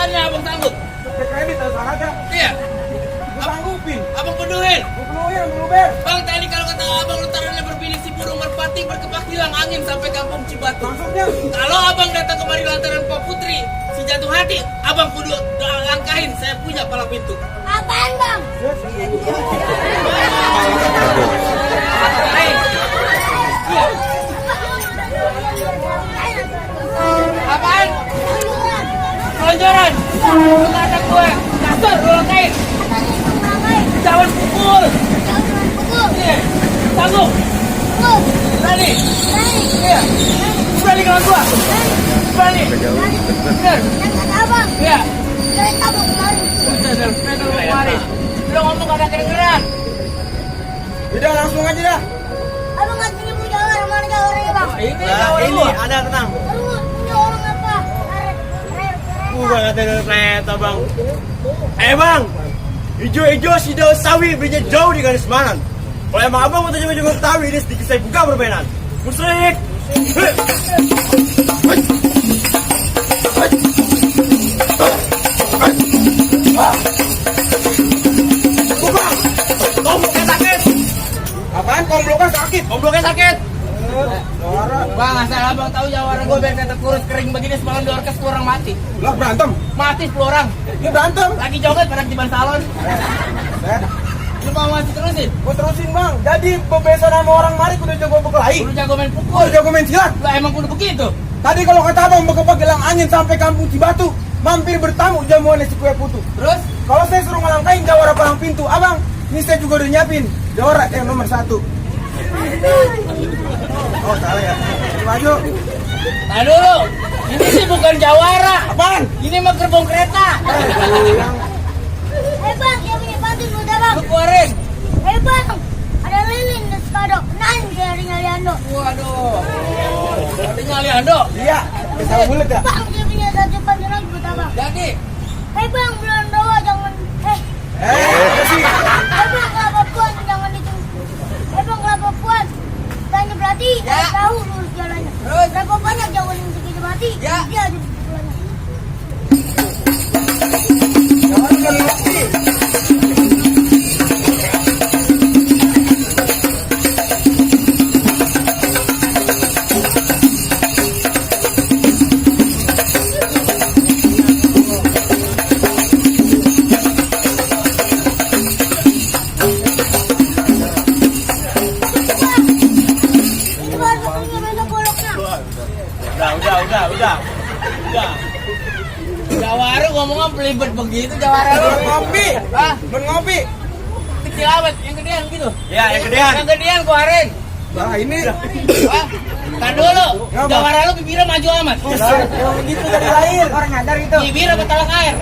Apanya abang sanggup? Kredit sana aja. Iya. Sanggupin. Abang penuhin. Penuhin, Ruben. Bang, tadi kalau kata abang lentarannya berpilih si burung merpati berkembang hilang angin sampai kampung Cibatu. Maksudnya? Kalau abang datang kemari lantaran Pak Putri, si jatuh hati, abang kudu langkahin, saya punya palang pintu. Apaan bang? Apaan? Pelonjoran. Lu kata gue, kasar lu langkahin. Jangan pukul. Iya. Sanggup. Berani. Iya. Berani kalau gua. Berani. Bener. Iya. Udah kemarin. Lu ngomong ada kedengeran. Udah langsung aja dah. Abang nggak sini punya orang mana orangnya bang? Ini ada tenang. Aduh, punya orang apa? Udah kata kereta bang. Bang, hijau-hijau si daun sawi berinya jauh di garis manan. Kalau emang abang mau coba-coba tahu ini sedikit saya buka permainan. Musik. Kombloknya sakit. Apaan kombloknya sakit? Kombloknya sakit. Bang, asal abang tahu jawara gue biar kata kurus kering begini semalam di orkes orang mati. Lah berantem. Mati 10 orang. Ini berantem. Lagi joget pada ketiban salon. Lu mau masih terusin? Gue terusin bang. Jadi pembebasan sama orang mari kudu jago berkelahi. Lu jago main pukul. Kudu jago main silat. Lah emang kudu begitu. Tadi kalau kata abang bekebak hilang angin sampai kampung Cibatu, mampir bertamu jamuan si kue putu. Terus? Kalau saya suruh ngelangkain jawara palang pintu, abang, ini saya juga udah nyiapin jawara yang nomor 1. Oh salah ya. Maju. Nah dulu, ini sih bukan jawara. Apaan? Ini mah gerbong kereta. Bang, dia punya patin udah bang. Lu keluarin. Bang, ada lilin di sekadok. Nain dari Ngaliando. Waduh. Ada Ngaliando. Iya, bisa mulut ya. Bang, dia punya satu patin lagi buat abang. Jadi, Bang, bulan doa jangan. Sih. Bang, kelapa puan jangan itu. Bang, kelapa puan. Tanya berarti, Ya. tahu lurus jalannya. Terus? Berapa banyak jauh yang segitu berarti? Ya. Dia ada di jalannya. Jangan sekali lagi. Itu baru punya besok goloknya. Udah. jawara ngomongnya pelibet begitu jawara lu. Ngopi. Hah? Ngopi. Kecil amat, yang gedean gitu. Ya, yang gedean. Yang gedean keluarin. Nah, ini. Hah? Kan dulu, jawara lu bibirnya maju amat. Yang begitu dari lahir. Orang nyadar itu. Bibirnya betalak air.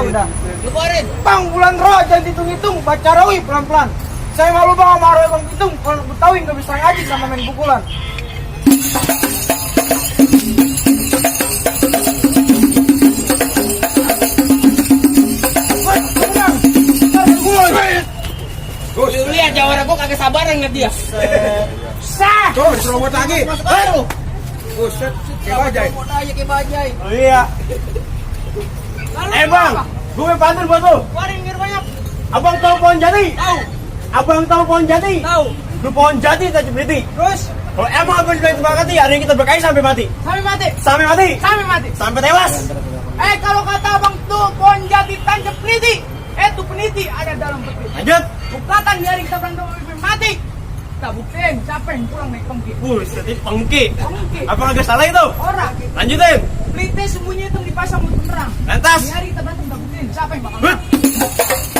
Udah. Lu keluarin. Bang, bulan roh jangan hitung-hitung, baca rawi pelan-pelan. Saya malu bang sama roh bang hitung, kalau Betawi nggak bisa ngaji sama main pukulan. Lu lihat jawara gua kagak sabaran ngeliat dia. Sah. Tuh, diserobot lagi. Masuk baru. Buset, kayak bajai. Serobot aja kayak bajai. Oh iya. Lalu Bang, apa? gue pantun buat lu. Keluarin biar banyak. Abang tahu pohon jati? Tahu. Abang tahu pohon jati? Tahu. Lu pohon jati tak berhenti. Terus Kalau emang abang bilang terima kasih, ada yang kita berkahi sampai mati. sampai mati. Sampai mati. Sampai mati. Sampai tewas. Kalau kata abang tuh pohon jati tancap peniti. Tuh peniti ada dalam peti. Lanjut. Bukatan dari kita berantem sampai mati. Kita buktiin siapa yang pulang naik pengki. Buset, itu pengki. Pengki. Apa agak salah itu? Orang. Lanjutin. Pelite sembunyi itu dipasang untuk menerang. Lantas. Di hari kita berantem kita buktiin siapa yang bakal Hut. menang.